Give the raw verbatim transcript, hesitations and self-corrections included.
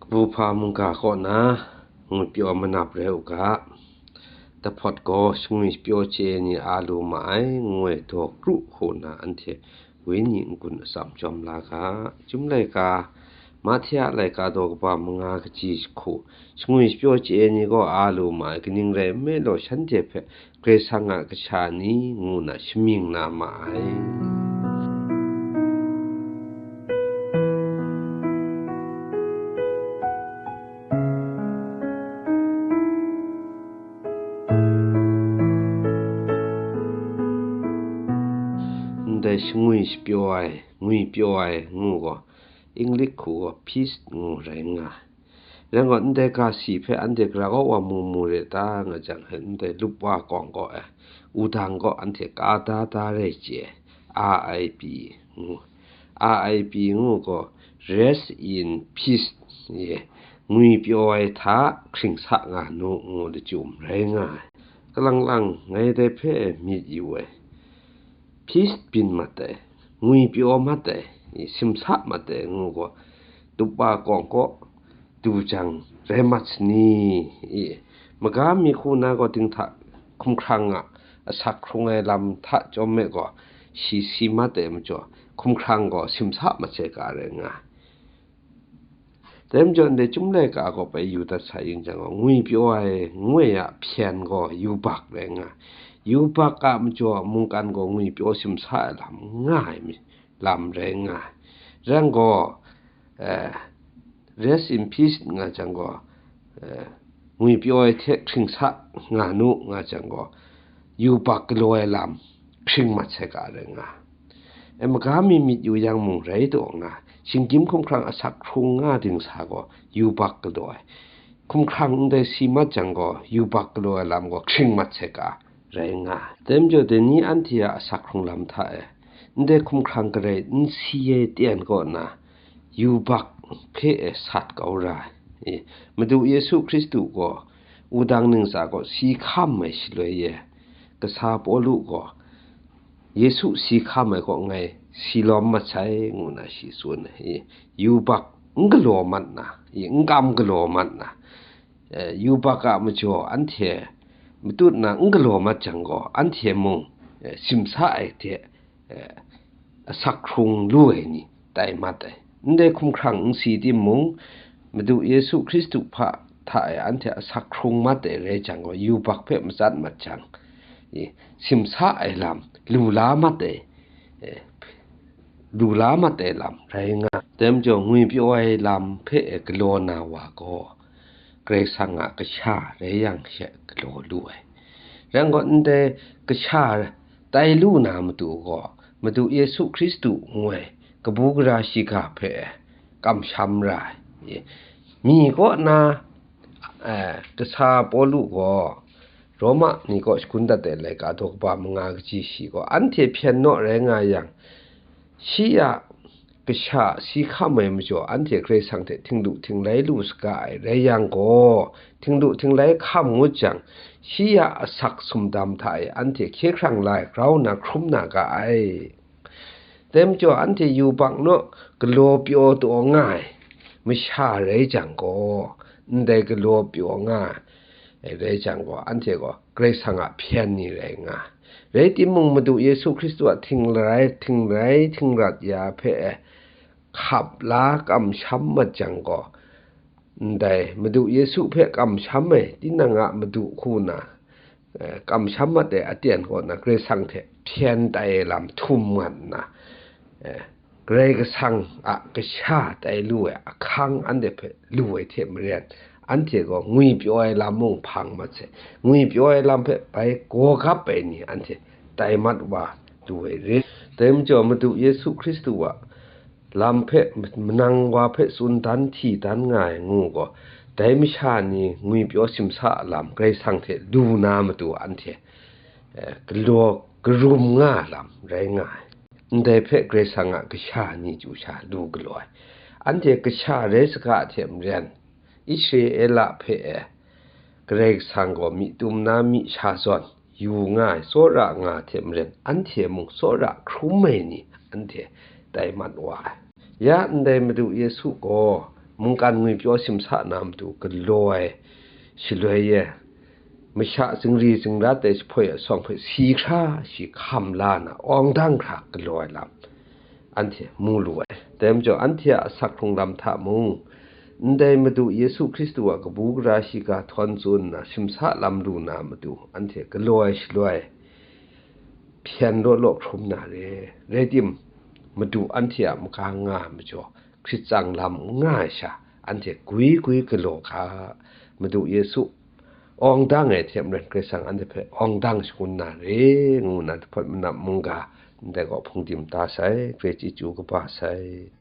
Buhpa mungga kaw na ngwipyaw manap rai u ga, dahpawt gaw shangwi shapyaw chye ai ni a lu ma ai, ngu ai daw kru hku nna anhte wenyi n-gun atsam chyawm la ga. Chyum laika, Mahte a laika daw kaba manga kaji hku, shangwi shapyaw chye ai ni gaw a lu ma ai, kaning rai nme law, shanhte hpe Karai Kasang a kasha ni ngu na shamying na ma ai. Ndai shangwi shapyaw ai, ngwipyaw ai ngu gaw, English hku gaw peace ngu rai nga ai. Rai gaw, ndai ga si hpe anhte gara kau wa mu mu re ta nga jang, ndai lup wa kawng gaw, eh, wudang gaw anhte ka da da rai chye ai, R I P ngu. R I P ngu gaw, rest in peace, ye, ngwipyaw ai hta hkring sa nga nu, ngu lachyum rai nga ai. Kalang lang ngai dai hpe myit yu ai. Peace byin mat ai, ngwipyaw mat ai, simsa mat ai ngu gaw, lup wa kawng kaw du jang rai mat sani? I, maga mi hku na gaw dinghta hkumhkrang a asak hkrung ai lam hta chyawm me gaw, shi si mat ai majaw, hkumhkrang gaw simsa mat sai ga rai nga ai. Dai majaw, ndai Chyum laika gaw bai yu dat sa yin jang gaw, ngwipyaw ai ngu ai a hpyen gaw yubak rai nga ai. Yubak a majaw mungkan gaw ngwipyaw simsa ai lam n nga ai mi, lam rai nga ai. Rai gaw, eh, rest in peace nga jang gaw, eh, ngwipyaw ai hte hkring sa nga nu nga jang gaw, yubak galaw ai lam hkring mat sai ga rai nga ai. E, maga mi myit yu yang mung rai taw nga, shinggyim hkumhkrang asak hkrung nga dingsa gaw yubak galaw ai. Hkumhkrang ndai si mat jang gaw, yubak galaw ai lam gaw hkring mat sai ga rai nga ai. Dai majaw, dai ni anhte a asak hkrung lam hta e, ndai hkumhkrang garai n si ai ten kaw na, yubak hpe e sat kau ra ai. E, Madu Yesu Hkristu gaw wudang ntsa gaw si hkam ai shaloi e, kasa Pawlu gaw, Yesu si hkam ai kaw ngai si lawm mat sai, ngu na shi tsun ai. E, yubak n galaw mat na, e, n kam galaw mat na, e, yubak a majaw anhte matut na n galaw mat jang gaw, anhte mung, e, simsa ai hte, eh, asak hkrung lu ai ni tai mat ai. Ndai hkumhkrang n si timung, Madu Yesu Hkristu hpa hta e anhte asak hkrung mat ai rai jang gaw, yubak hpe matsat mat jang, e, simsa ai lam lu la mat ai, e, lu la mat ai lam rai nga ai. Dai majaw, ngwipyaw ai lam hpe e galaw na wa gaw, Karai Kasang a kasha rai yang she galaw lu ai. Rai gaw, ndai kasha tai lu na matu gaw, Madu Yesu Hkristu ngu ai kabu gara shiga hpe kamsham ra ai. Mi kaw na, eh, kasa Pawlu gaw, Roma ni kaw shagun dat ai laika daw kaba manga kaji shi gaw, anhte hpyen naw rai nga yang, shi a kasha si hkam ai majaw, anhte Karai Kasang hte htinglu htinglai lu saga ai rai yang gaw, htinglu htinglai hkam ngut jang, shi a asak sumdam hta e anhte hkye hkrang la ai grau nna hkrum na ga ai. Dai majaw, anhte yubak naw galaw pyaw taw nga ai masha rai jang gaw, ndai galaw pyaw nga ai rai jang gaw, anhte gaw Karai Kasang a hpyen ni rai nga ai. Rai timung, Madu Yesu Hkristu a htingrai, htingrai, htingrat ya hpe e hkap la kamsham mat jang gaw, ndai Madu Yesu hpe kamsham ai, tinang a Madu hku na, eh, kamsham mat ai aten kaw na, Karai Kasang hte hpyen tai ai lam htum ngat nna, eh, Karai Kasang a kasha tai lu ai ahkang anhte hpe lu ai hte maren, anhte gaw ngwipyaw ai lam mung hpang mat sai, ngwipyaw ai lam hpe bai gawgap ai ni anhte tai mat wa lu ai re. Dai majaw, Madu Yesu Hkristu a lam hpe manang wa hpe tsun dan hti dan nga ai ngu gaw, dai masha ni ngwipyaw simsa a lam Karai Kasang hte lu na matu anhte, eh, galaw karum nga lam rai nga ai. Ndai hpe Karai Kasang a kasha ni chyu sha lu galaw ai. Anhte kasha rai saga hte maren, Israela hpe e Karai Kasang gaw myi tum na myi sha zawn yu nga ai, tsawra nga ai hte maren, anhte mung tsawra hkrum ai ni anhte tai mat wa ai. Ya ndai Madu Yesu gaw mungkan ngwipyaw simsa na matu galaw ai shaloi e, masha zingri zingrat ai jahpoi asawng hpe si hkra shi hkam la na, awng dang hkra galaw ai lam anhte mu lu ai. Dai majaw, anhte a asak hkrung lam hta mung, ndai Madu Yesu Hkristu a kabu gara shiga htawn tsun nna simsa lam lu na matu, anhte galaw ai shaloi hpyen law law hkrum na re. Rai tim, Madu anhte a maga nga ai majaw, hkrit tsang lam n nga ai sha, anhte gwi gwi galaw ga, Madu Yesu awng dang ai hte maren Karai Kasang anhte hpe awng dang shangun na re, ngu nna jahpawt manam mungga ndai gaw hpungdim da sai, grai chyeju kaba sai.